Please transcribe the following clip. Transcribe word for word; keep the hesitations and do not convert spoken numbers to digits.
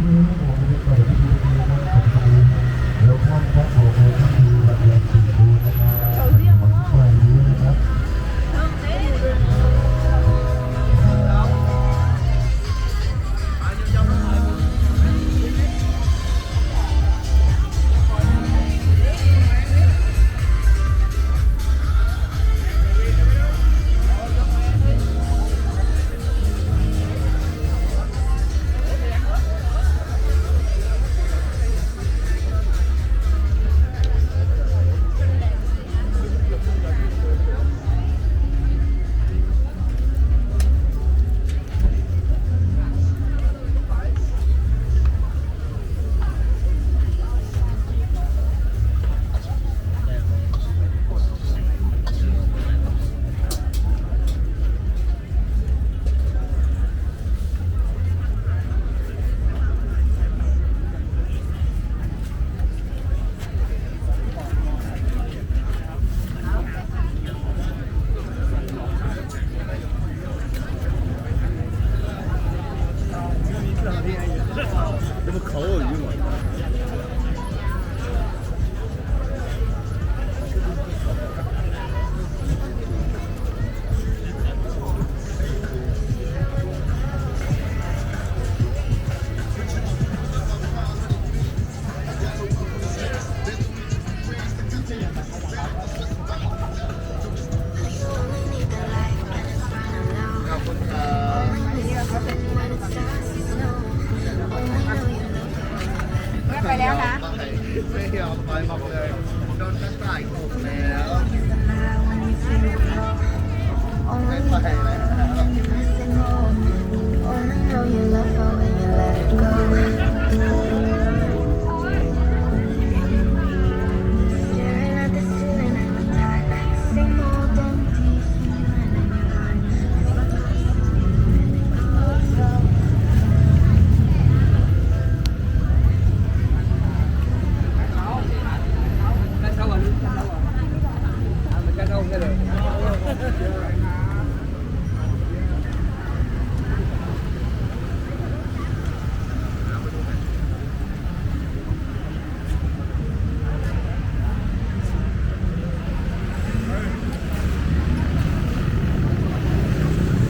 Welcome ครับผม Welcome to วัดแหลมสิงห์บูรณ์นะครับ ขอให้ทุกคนด้วยนะครับ ไปแล้วนะ ไม่ยอมไปบอกเลย โดนกระต่ายข่มแล้ว